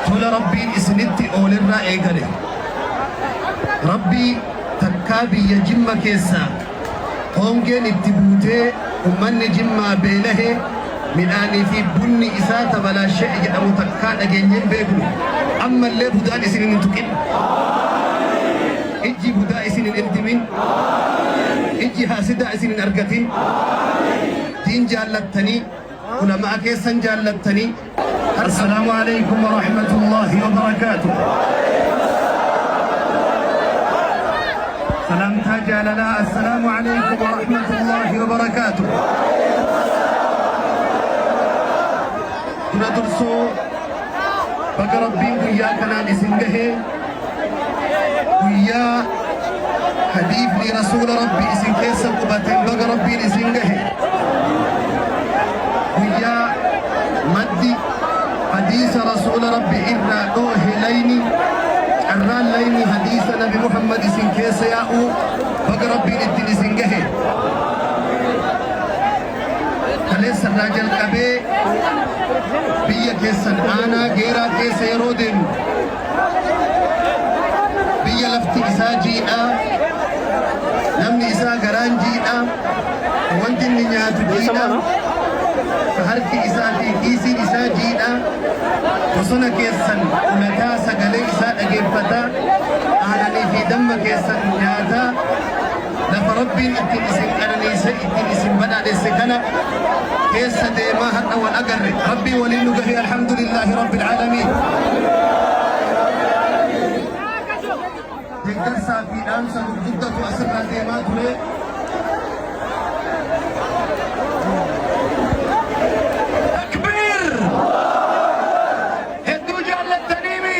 Tola Rabbiin isinitti oolerraa eegale. Rabbii takkaa biyya Jimma keessaa hongeen itti buutee ummanni Jimmaa beelahe midhaanii fi bunni isaa tabalaashe'e jedhamu takkaa dhageenyee hin beeknu. Ammallee budaan isin hin tuqin. Ijji budaa isin hin ildimin. Ijji haasidaa isin hin argatin. Diin jaallattanii, ulama'a keessan jaallattanii. Assalaamu alaikum wa rahmatullahi wa barakaatuh. Salamtaa jaalalaa assalaamu alaikum wa rahmatullahi wa barakaatuh. Dura dursoo baga Rabbiin guyyaa kanaan isin gahee guyyaa hadiifni rasuula Rabbi isin keessa qubateen baga Rabbiin isin gahe guyyaa maddi hadiisa rasuula Rabbi irraa dhoohe layni carraan layni hadiisa nabi Muhammad isin keessa yaa'uu baga Rabbiin ittiin isin gahe. Kaleessa irraa jalqabee biyya keessan aanaa Geeraa keessa yeroo deemnu biyya lafti isaa jiidhaa, namni isaa garaan jiidhaa, wanti inni nyaatu jiidhaa, ka harki isaa fi kiisiin isaa jiidhaa, bosona keessan ulataa sagalee isaa dhageeffataa, aananii fi damma keessan nyaataa, lafa Rabbiin ittiin isin qananiise ittiin isin badhaadhesse kana keessa deemaa har'a wal agarre. Rabbii waliin nu gahe, alhamdulillaahi rabbil aalamiin. Deeggarsaa fi dhaamsa gurguddatu asirraa deemaa ture. Takbiir! Hedduu jaallattaniimi?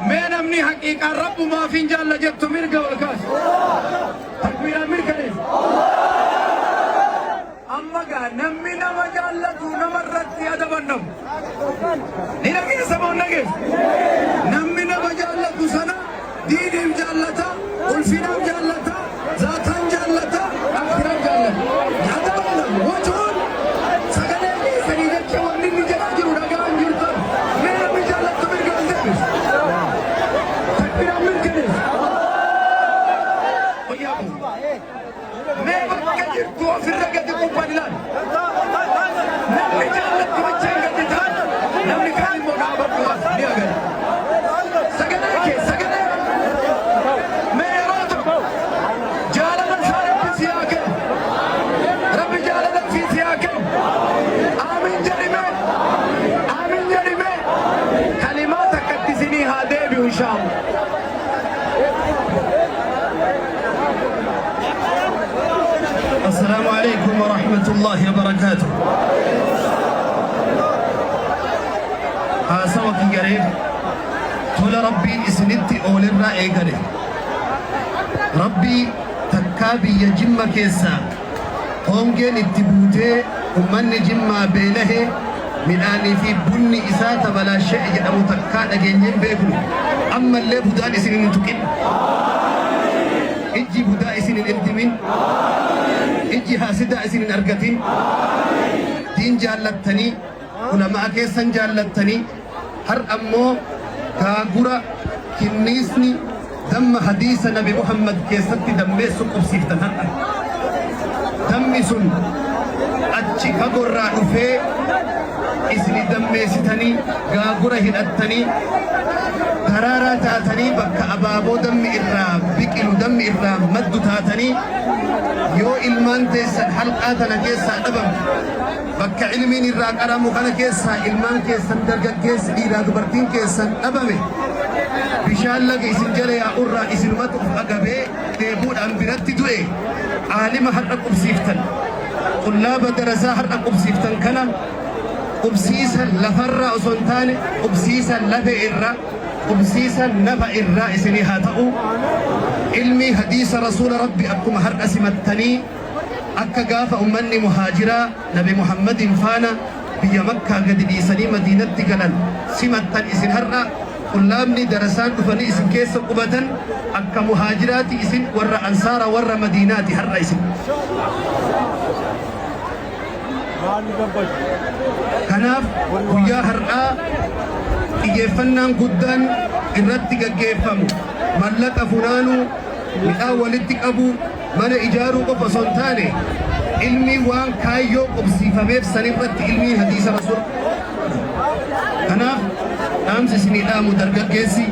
Mee namni haqiiqaan Rabbumaaf hin jaalla jettu mirga ol kaasi. Takbiiraan mirkaneessa. Amma gaa namni nama jaallatu nama irratti adabannamu. Ni dhageessa moo hin dhageessu? Namni nama jaallatu sana diiniif jaallata, ulfinaaf jaallata, zaataan jaallata, akiraaf jaallata. Adabannamu wajuun sagalee keessanii jecha wanni inni jedhaa jiru dhagaa hin jirtan. Mee namni jaallattu mirga ol deebisu. Takbiiraan mirkaneessa. Wayyaa kun. Mee bakka jirtu ofirra gadi qubban ilaali. Namni jaallattu bichaan gadi ta'a. Namni kaan immoo dhaabadhu as ni agarra. Sagalee kee sagalee. Mee yeroo tokko jaalala isaa Rabbi si haa kennu. Rabbi jaalala ofii si haa kennu. Aamin jedhi mee. Aamin jedhi mee. Kalimaa takkatti isinii haa deebi'u inshaallah. Assalaamu alaikum wa rahmatullahi wa barakaatuh. Haasawa kiyya reef tola Rabbiin isinitti oolerraa eegale. Rabbii takkaa biyya Jimma keessaa hongeen itti buutee ummanni Jimmaa beelahe midhaanii fi bunni isaa tabalaashe'e jedhamu takkaa dhageenyee hin beeknu. Ammallee budaan isin hin tuqin. Ijji budaa isin hin ildimin. Ijji haasidaa isin hin argatin. Diin jaallattanii, ulama'a keessan jaallattanii, har'a ammoo gaagura kinniisni damma hadiisa Nabi Muhammad keessatti dammeessu qubsiiftan har'a. Dammi sun achi fagorraa dhufee isini dammeessitanii gaagura hidhattanii daraaraa taatanii bakka abaaboo dammi irraa biqilu dammi irraa maddu taatanii yoo ilmaan teessan halqaa tana keessaa dhabamte bakka ilmiin irraa qaramu kana keessaa ilmaan keessan dargaggeessi dhiiraa dubartiin keessan dhabame bishaan laga isin jala yaa'urraa isinumatu of agabee dheebuudhaan biratti du'e aalima har'a qubsiiftan qullaaba darasaa har'a qubsiiftan kana qubsiisa lafarraa osoo hin taane qubsiisa lafee irraa qubsiisa nafa irraa isinii haa ta'u. Ilmii hadiisa rasuula Rabbi akkuma har'a simattanii akka gaafa ummanni muhaajiraa Nabi Muhammadin faana biyya Makkaa gadi dhiisanii Madiinatti galan simattan isin har'a qullaabni darasaan dhufanii isin keessa qubatan akka muhaajiraati isin warra ansaara warra Madiinaati har'a isin. Kanaaf guyyaa har'aa xiyyeeffannoo Xiyyeeffannaan guddaan irratti gaggeeffamu mallaqa funaanuu, midhaan walitti qabuu, mana ijaaruu qofa osoo hin taane, ilmii waan kaayyoo qubsiifameef sanirratti, ilmii hadiisa Rasuula. Kanaaf dhaamsi isinii dhaamu, dargaggeessi,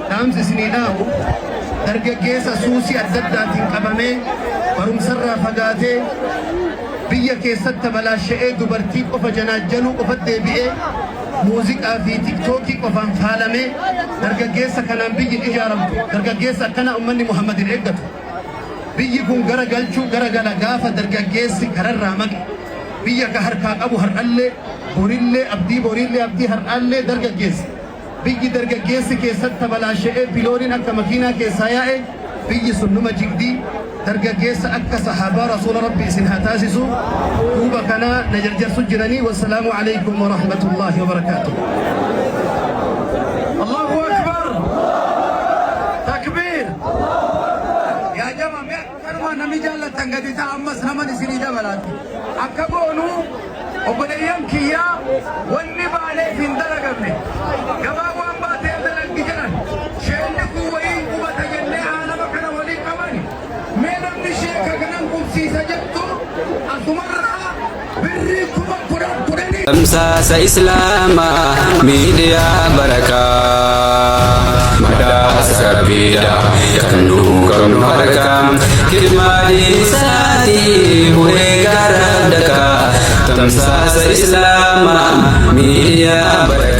dhaamsi isinii dhaamu, dargaggeessa suusii adda addaatiin qabamee barumsarraa fagaatee, biyya keessatti balaasha'ee, dubartii qofa janaajjanuu qofa deebi'ee, muuziqaa fi TikTokii qofaan faalamee, dargaggeessa kanaan biyyi ijaaramtu. Dargaggeessa akkana ummanni Muhammad hin eeggatu. Biyyi kun gara galchuu gara gala gaafa dargaggeessi kararraa maqe. Biyya ka harkaa qabu har'allee, borillee, abdii boriillee, abdii har'aallee dargaggeessa. Biyyi dargaggeessi keessatti balaasha'ee, pilooniin akka makiinaa keessaa yaa'e, biyyi sun numa jigdii. Dargaggeessa akka sahaabaa Rasuula Rabbi isin haa taasisu. Duuba kanaa na jarjarsu jiranii. Wassalaamu alaykum wa rahmatullaahi wa barakaatuh. Allahu Akbar! Takbiir! Yaa jama, mee akkanuma namni jaallattan gadi ta'a, ammas naman isinii dabalaati. Akka goonu, obboleeyyan kiyyaa, wanni baaneef hin dalagamne. Gabaa waan baatee dalagdi jedhan. Sheenni kun wayii qubata jennee aalama kana waliin qabani. Mee namni sheeka kanan qubsiisa jettu asumarraa birrii 10,010. Tamsaasa Islaamaa Miidiyaa Barakaa, badhaasa Rabbiidha kan nu qabnu harkaa, kidmaa isaatii bu'ee gara dakaa. Tamsaasa Islaamaa Miidiyaa Barakaa.